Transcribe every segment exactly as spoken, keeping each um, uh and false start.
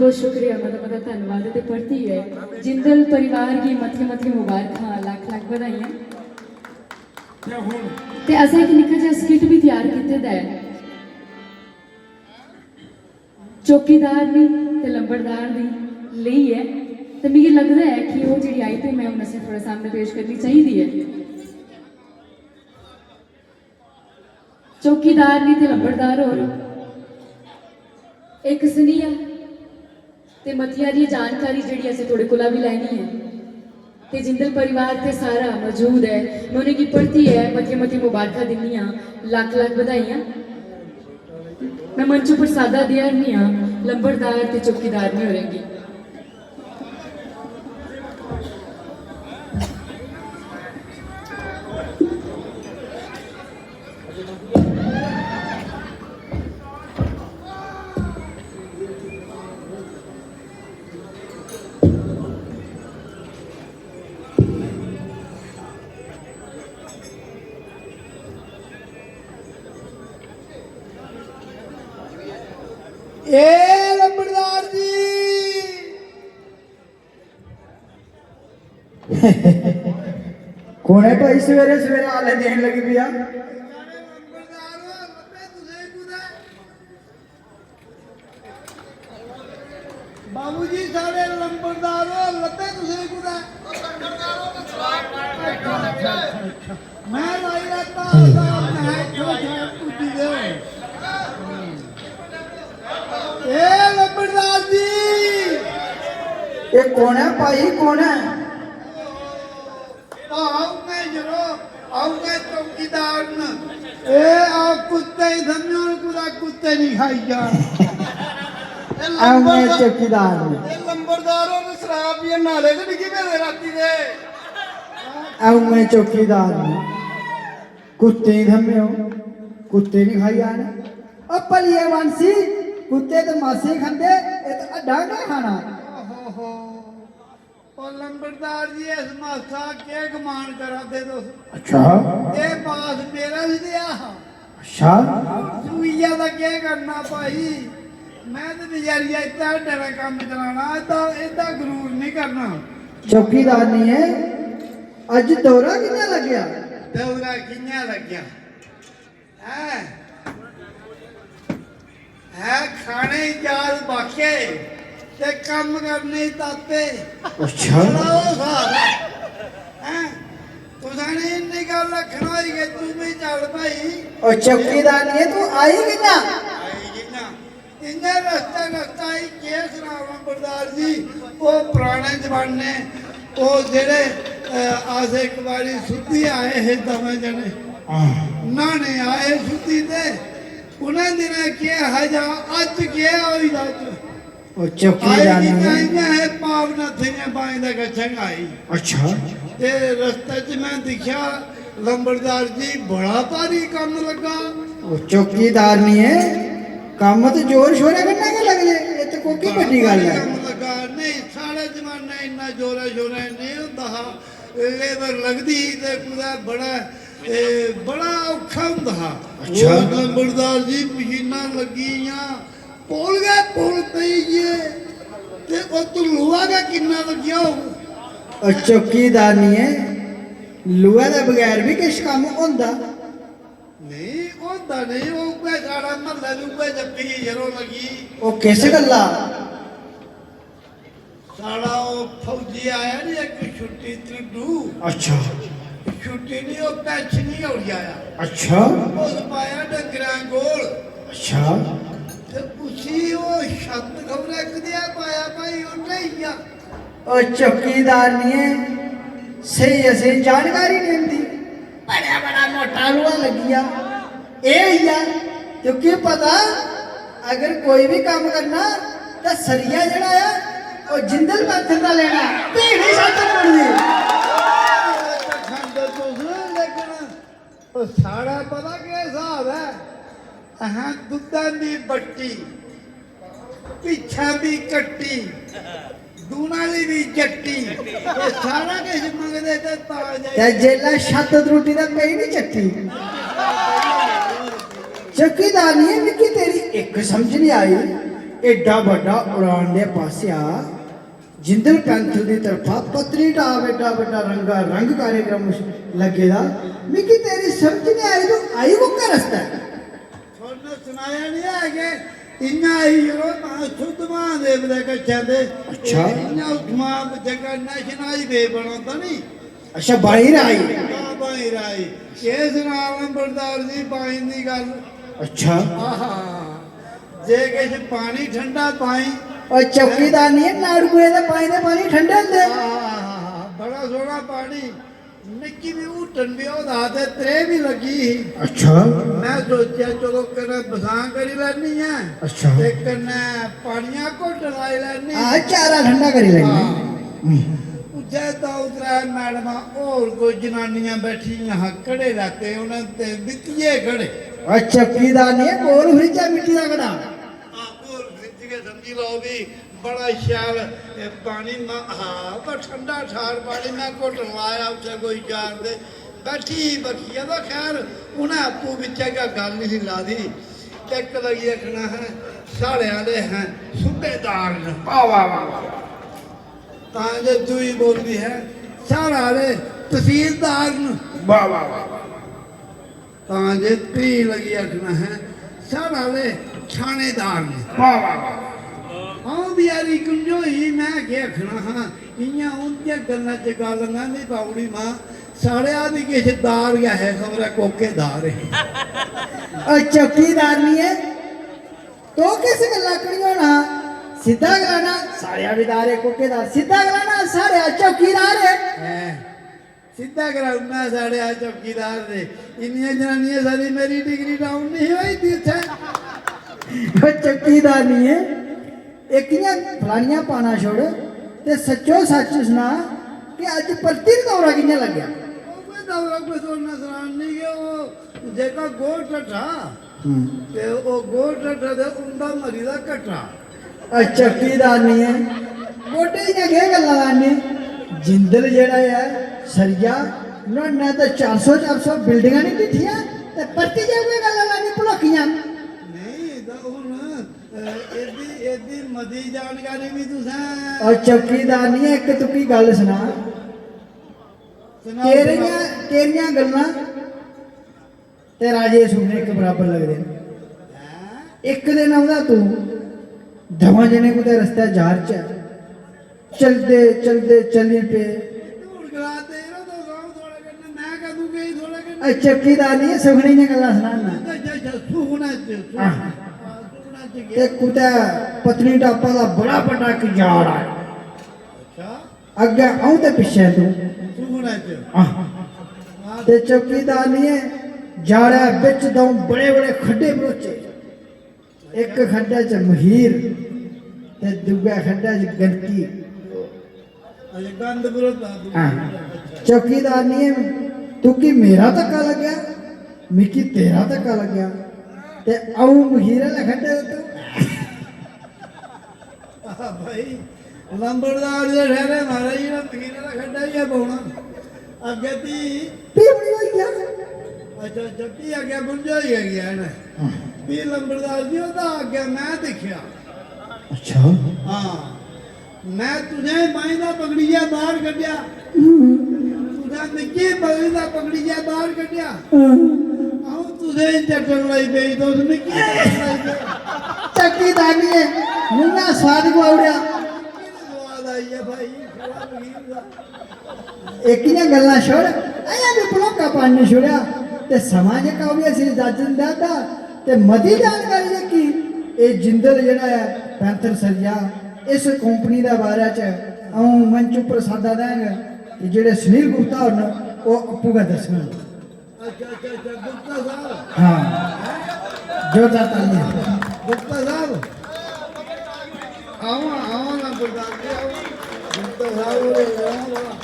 बहुत शुक्रिया, मता मता धन्नवाद। ते परतियै जिंदल परिवार गी मतियां मतियां मुबारखां, लक्ख लक्ख बधाइयां। ते हुन ते असें इक निक्का जेहा स्किट बी त्यार कीते दा ऐ, चौकीदार दी ते लंबड़दार दी लेइयै। ते मिगी लगदा ऐ कि ओह् जेह्ड़ी आइटम ऐ, हून असें थुआढ़े सामने पेश करनी चाहिदी ऐ। चौकीदार नी ते लंबड़दार होर इक सनेहा ते मती हारी जानकारी जेह्ड़ी असें थुआढ़े कोला बी लैनी ऐ। ते जिंदल परिवार ते सारा मजूद ऐ, में उ'नेंगी परतियै मतियां मतियां मुबारखां दिन्नी आं, लक्ख लक्ख बधाइयां। में मंच उप्पर सादा देआ 'रनी आं लंबड़दार ते चौकीदारनी होरें गी। ए लंबड़दार जी। कौन है भाई सवेरे सवेरे आले देन लगी पिया? बाबू जी, साढ़े लंबड़दार हो, लत्ते तुसें कुतै? मैं लाई लैता, मैं इत्थै शैल पुज्जी दे। ए लंबड़दार जी, ए कौन है भाई, कौन है? आओ मैं जरो, आओ मैं चौकीदार न। ए आओ कुत्ते ही समझो, कुतै कुत्ते नहीं खाई जान। ए आओ मैं लंबड़दार, चौकीदार न। ए लंबड़दार हो, शराब पिए नाले च डिग्गी पेदे राती दे। आओ मैं चौकीदार न। कुत्ते ही थम्मे हो, कुत्ते नहीं खाई जान। ओ भलिए मानसी, कुत्ते ते मासी खंदे, ए ते अड्डा गै खाना। ओहो हो। ओ लंबड़दार जी, इस मासा केह् कमान करा दे तुस? अच्छा। एह् बास मेरा बी ते हा। अच्छा। सुइया दा केह् करना भाई? मैं ते बजारिया इत्थै हड्डे दा कम्म चलाना, एह्दा, एह्दा गरूर निं करना। चौकीदार निं ऐ, अज्ज दौरा कि'यां लग्गेआ? दौरा कि'यां लग्गेआ? हैं? हैं, खाने गी चार बाके ते कम्म करने गी ताते। अच्छा। बड़ा ओह् स्हाब ऐ। हैं? तुसें नी इन्नी गल्ल आखना होई कि तू बी चल भाई। ओ चौकीदार निं ऐ, तू आई कि'यां? आई कि'यां? इ'यां रस्ता रस्ता ही केह् सनां लंबड़दार जी, ओह् पराने जमाने, ओह् जेह्ड़े, अ, अस इक बारी सुद्धी आए हे दमें जने। हां। न्हाने आए सुद्धी ते उ'नें दिनें केह् हा जां अज्ज केह् होई दा च? ओह् चौकी आई जाने दी में। इ'यां है पाप ना थियां बाईं दा गच्छा आई। अच्छा। ते रस्ते च में दिक्खेआ लंबड़दार जी, बड़ा भारी कम्म लग्गा। ओह् चौकीदार निं ऐ, कम्म ते जोर शोरे कन्नै गै लगदे, एह् ते कोह्की बड्डी गल्ल ऐ। कम्म लग्गा। नेईं, साढ़े जमानै इन्ना जोरै शोरै नेईं होंदा हा। लेबर लगदी ही ते कुतै बड़ा, ए, बड़ा औखा होंदा हा। अच्छा। ओह् लंबड़दार जी, मशीनां लग्गी गेइयां, पुल गै पुल पेई गे, ते ओह् तूं लोहा गै किन्ना लग्गेआ होग। ओह् चौकीदार निं ऐ, लोहे दे बगैर बी किश कम्म होंदा। नेईं, होंदा नेईं, ओह् उ'ऐ साढ़ा म्हल्ला बी उ'ऐ जप्पी ही, यरो, लग्गी। ओह् किस गल्ला? साढ़ा ओह् फौजी आया नी इक छुट्टी त्रिड्डू। अच्छा। छुट्टी नी, ओह् पैंशन ही उठी आया। अच्छा। उस पाया डंगरें कोल। अच्छा। ते उसी ओह् छत्त खबरै कदेहा पाया भाई, ओह् ढेई गेआ। ओह् चौकीदार निं ऐ, स्हेई असें जानकारी निं होंदी। बड़ा बड़ा मोटा लोहा लग्गी गेआ। एह् होई गेआ। ते केह् पता, अगर कोई बी कम्म करना, तां सरिया जेह्ड़ा ऐ, ओह् जिंदल पत्थर दा लैना, फ्ही निं छत्त पौंदी। खंड तुस, लेकिन ओह् साढ़ा पता केह् स्हाब ऐ? असें दुद्धै दी बट्टी, पिच्छां दी कट्टी, दूना दी बी जट्टी, एह् सारा किश मंगदे ते तां जाई ते जेल्लै छत्त त्रुट्टी ते पेई निं चट्टी। चौकीदार निं ऐ, मिगी तेरी इक समझ निं आई। एड्डा बड्डा उड़ान दे पासेआ जिंदल पैंथल दी तरफा पत्नीटाप एड्डा बड्डा रंगा रंग कार्यक्रम लग्गे दा। मिगी तेरी समझ निं आई, तूं आई कोह्का रस्ता ऐ? थुहानू सनाया निं ऐ कि इ'यां आई यरो, तां शुद्ध महादेव दे कच्छें ते अच्छा। इ'यां उत्थुआं जगह National Highway बनोंदा नी। अच्छा, बाईं राई। हां, बाईं राई। केह् सनां लंबड़दार जी, बाईं दी गल्ल। अच्छा। आहा, जे किश पानी ठंडा बाईं। ओए चौकीदार निं ऐ, नाड़ुए दे बाईं दे पानी ठंडे होंदे। आहा, बड़ा सोह्ना पानी। मिगी बी हुट्टन बी होदा ते त्रेह् बी लग्गी ही। अच्छा। में सोचेआ, चलो, कन्नै बसांऽ करी लैन्नी ऐ अच्छा। ते कन्नै पानिया घुट्ट लाई लैन्नी। हां, चारा ठंडा करी लैन्नी। हां। हम्म। उत्थै द'ऊं त्रै मैडमां होर कोई जनानियां बैठी दियां हां, घड़े लैते उ'नें ते मिट्टिये घड़े। अच्छा, चौकीदार निं ऐ, कोल फ्रिज ऐ मिट्टी दा घड़ा। हां, कोल फ्रिज गै समझी लैओ भी। बड़ा शैल, ए, पानी मा-, हां, पर ठंडा ठार पानी। में घुट्ट लाया उत्थै कोई चार ते बैठी ही बक्खियै। तां खैर, उ'नें आपूं बिच्चें गै गल्ल ही ला दी। ते इक लगी आखना है, "साढ़े आह्ले हैं सूबेदार न।" वाह, वाह, वाह, वाह। तां जे दूई बोलदी है, "साढ़े आह्ले तसीलदार न।" वाह, वाह, वाह, वाह। तां जे त्री लगी आखना है, "साढ़े आह्ले थानेदार न।" वाह, वाह, वाह। अ'ऊं बी यारी कमजोई, में केह् आखना हा, इ'यां उं'दियां गल्लां च गल्ल में बी पाई ओड़ी, मां, साढ़े आ बी किश दार गै है, खबरै कोह्के दार हे। ओए चौकीदार निं ऐ, तूं किस गल्ला आखनी होना? सिद्धा गलाना, "साढ़े आ बी दार ऐ कोह्के दार।" सिद्धा गलाना, "साढ़े आ चौकीदार ऐ।" हैं। सिद्धा कराई ओड़ना साढ़े आ चौकीदार दे। इन्नियां जनानियां सारी मेरी degree down नहीं होई थी इत्थै। ओए चौकीदार निं ऐ। इक इ'यां फलानियां पाना छोड़ ते सच्चो सच्च सना कि अज्ज परती दौरा कि'यां लग्गेआ? ओह् कोई दौरा कोई सुनना सनान निं कि ओह् जेह्का गोठ ढट्ठा हम्म। ते ओह् गोठ ढट्ठा ते उं'दा मरी दा कट्ठा। अच्छा, चौकीदार निं ऐ। गोठे दियां केह् गल्लां लानी? जिंदल जेह्ड़ा ऐ, सरिया, नुहाड़े नै ते चार सौ चार सौ बिल्डिंगां निं ढिट्ठियां, ते परतियै उ'ऐ गल्लां लानी भलोकियां। नेईं, तां हून, अ, एह्दी, एह्दी मती जानकारी बी तुसें। ओए चौकीदार निं ऐ, इक तुकी गल्ल सना। सनाओ, तेरियां, सनाओ। तेरियां गल्लां ते राजे दे सुखने इक बराबर लगदे न। इक दिन औंदा तूं, दवैं जने कुतै रस्तै जा 'रचै, चलदे चलदे चली पे। झूठ गलाते यरो, तुस आओ थुआढ़े कन्नै, में कदूं गेई थुआढ़े कन्नै? ए, चौकीदार निं, सुखने दियां गल्लां सनाना। अच्छा, अच्छा, सुखने च, सुखने च। आह। हां, सुखने च गे। ते कुतै पत्नीटापा दा बड़ा बड्डा इक जाड़ आया। अच्छा। अग्गें अ'ऊं ते पिच्छें तूं। सुखने च। आह। ते चौकीदार निं ऐ, जाड़ै बिच द'ऊं बड़े-बड़े खड्डे भरोचे। इक खड्डे च मखीर ते दूए खड्डे च गंदगी। अच्छा, गंद भरोचा दूए हां। खड्डे च। चौकीदार निं ऐ, तुकी मेरा धक्का लग्गेआ, मिकी तेरा धक्का लग्गेआ, ते अ'ऊं मखीर आह्ले खड्डे ते तूं। आह, भाई, लंबड़दार दे ठैह्रे महाराज, इ'नें मखीरै दा खड्डा गै पौना। अग्गें फ्ही? फ्ही बी होई गेआ। अच्छा, अच्छा, फ्ही अग्गें बुंझा होई गै गेआ इ'नें। हां। फ्ही लंबड़दार जी, ओह्दा अग्गें में दिक्खेआ। अच्छा। हां। में तुसें बाहीं दा पकड़ियै बाह्र कड्ढेआ। हम्म। तुसें मिगी बाहीं दा पकड़ियै बाह्र कड्ढेआ। हम्म। अ'ऊं तुसें गी चट्टन लाई पेई, तुस मिगी चट्टन लाई पे। चक्की दानियै मुंहा सोआद गोआई ओड़ेआ। सोआद आई गेआ भाई, थोह्ड़ा मखीर दा। एह् कि'यां गल्लां छोड़, अजें बी भलोका पानी छोड़ेआ। ते समां जेह्का ओह् बी असें जज्ज दिंदा दा। ते मती जानकारी जेह्की एह् जिंदल जेह्ड़ा ऐ पैंथर सरिया, इस कंपनी दे बारे च अ'ऊं मंच उप्पर सादा देंग ते जेह्ड़े सुनील गुप्ता होर न, ओह् आपूं गै दस्सङन। अच्छा, अच्छा, अच्छा, गुप्ता साहब। हां, जोरदार तालियां। गुप्ता साहब, आओ, आओ ना गुप्ता जी, आओ। गुप्ता साहब होर आओ ना।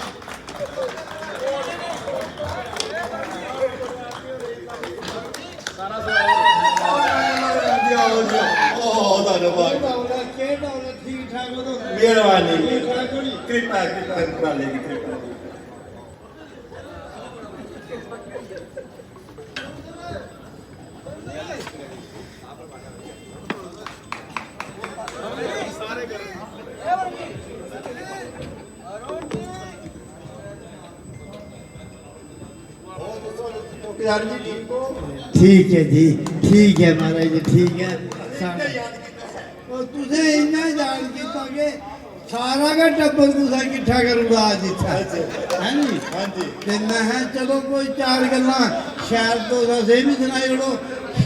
आओ, आओ, आओ। ओह, धन्नवाद। केह् हाल ऐ? केह् हाल ऐ? ठीक ठाक ओ तुस? मेहरबानी। ठीक ठाक ओ नी? कृपा, कृपा, कृपा लेगी, कृपा। चौकीदार जी, ठीक हो? ठीक है जी, ठीक है महाराज जी, ठीक है। और तुझे इन्ना याद किया कि सारा का टब्बर तुसा किट्ठा करी ओड़ा अज्ज इत्थै, है नी? हां जी। ते मैं हां, चलो, कोई चार गल्लां शैल तुस असें बी सनाई ओड़ो,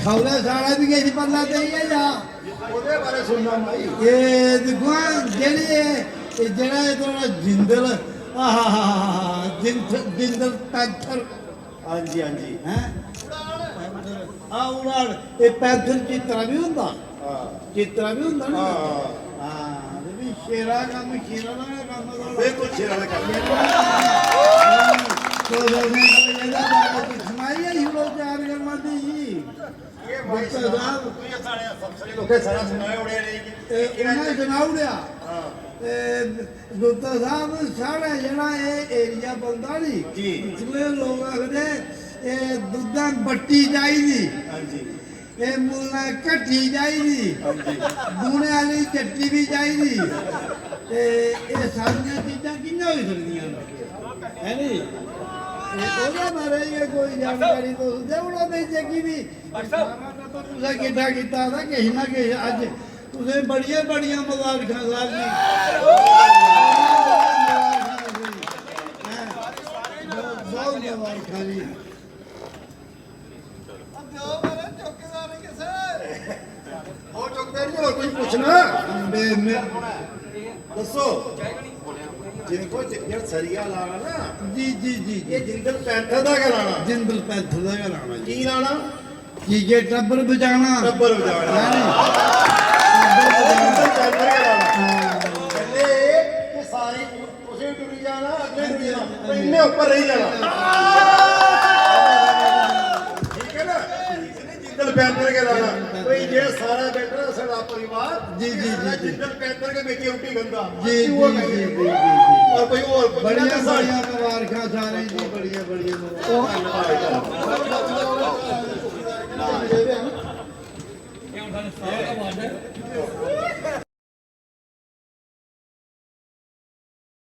खबरै साढ़ा बी किश पल्ला देइयै जा। ओह्दे बारै सुनना माई। एह् दिक्खो हां, जेह्ड़ी एह्, एह् जेह्ड़ा एह् थुआढ़ा जिंदल, आहा, जिंद-, जिंदल पैंथर। हां जी, हां जी। हैं? हां, उड़ान, एह् पैंथर चित्तरा बी होंदा। हां। चित्तरा बी होंदा ना? हां। हां, ते फ्ही शेरा दा कम्म, शेरा दा गै कम्म ऐ। बिल्कुल शेरा दा कम्म। हां, तो लोकें गी एह्दे बारे च सनाई गै छुड़ो चार गल्लां दी। एह् भाई गुप्ता साहब। तू ये साढ़े अफसरें लोकें सारा सनाई ओड़ेआ नेईं कि एह् उ'नें सनाई ओड़ेआ। हां। ते गुप्ता साहब, साढ़ा जेह्ड़ा एह् एरिया पौंदा नी, जी। इत्थूं दे लोक आखदे, "एह् दुद्धै बट्टी चाहिदी, हां जी। एह् मुल्लें घट्टी चाहिदी, हां जी। दूने आह्ली चट्टी बी चाहिदी।" ते एह् सारियां चीजां कि'यां होई सकदियां न? है नी? ते ओह्दे बारे च कोई जानकारी तुस देई ओड़ो, ते जेह्की बी सारा टब्बर तुसें किट्ठा कीता दा, किश ना किश अज्ज तुसें बड़ियां, बड़ियां मबारखां साहब जी। हैं? बहुत, बहुत मबारखां जी। और चौकीदार जी, और कुछ पूछना? बे-, मैं दस्सो, जिनको जिंदल सरिया लाना ना, जी, जी, जी, जी। ये जिंदल पैंथर दा गै लाना। जिंदल पैंथर दा गै लाना जी। की लाना? की जे टब्बर बचाना। टब्बर बचाना। है नी? टब्बर बचाना। जिंदल पैंथर गै लाना। हां। कहते कि सारी तुसें टुरी जाना, अगले टुरी जाना, पर इन्ने ऊपर रेही जाना। ठीक है ना? इसने जिंदल पैंथर के लाना। भाई, ये सारा बैठा ना, सारा परिवार, जी, जी, जी, जी। जिंदल पैंथर के बेटी उठी गंदा। जी, जी, जी, जी, जी, जी। और भाई, और कुछ बढ़िया, ना बढ़िया मुबारखां सारे जी, बढ़िया, बढ़िया मुबारखां।